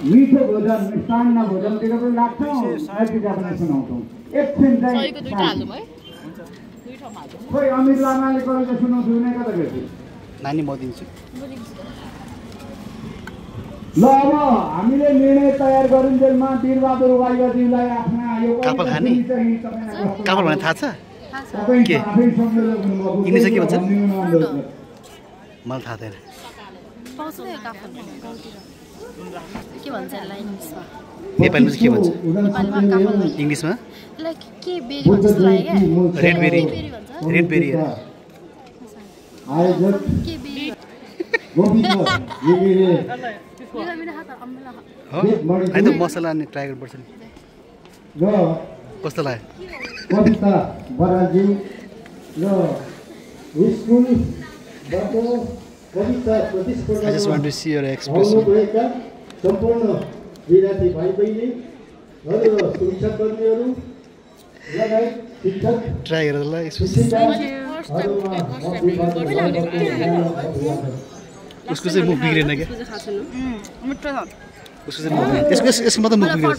मीठो भोजन मिष्टान्न भोजनतिर पनि लाग्छौँ नैतिकता पनि सुनाउँछौँ एकछिन चाहिँ खोइ अमिर लामाले कविता सुनाउँछु भने कता गयो नानी म दिन्छु ल अब हामीले निर्णय तयार गरिन्जेलमा वीरबहादुर वाइवाज्यूलाई आफ्ना यो काफल खाने काफल भने थाहा छ के इङ्ग्लिसमा के भन्छ मलाई थाहा छैन के भन्छ यसलाई इङ्ग्लिसमा नेपालीमा चाहिँ के भन्छ इङ्ग्लिसमा लाइक के बेरी भन्छ जस्तो लाग्यो क्या रेड बेरी रेड बेरी के बेरी होइन त मसला अनि ट्राई गर्नुपर्छ नि कस्तो लाग्यो कविता बराज्यू र स्कुलबाट कविता I just want to see your expression. सम्पूर्ण विद्यार्थी भाइ बहिनीहरू र सुरक्षाकर्मीहरू लगायत शिक्षक ट्राई गरेर ल उसको चाहिँ मुख बिग्रेन क्या उसको चाहिँ मुख यसको मात्रै मुख बिग्रेन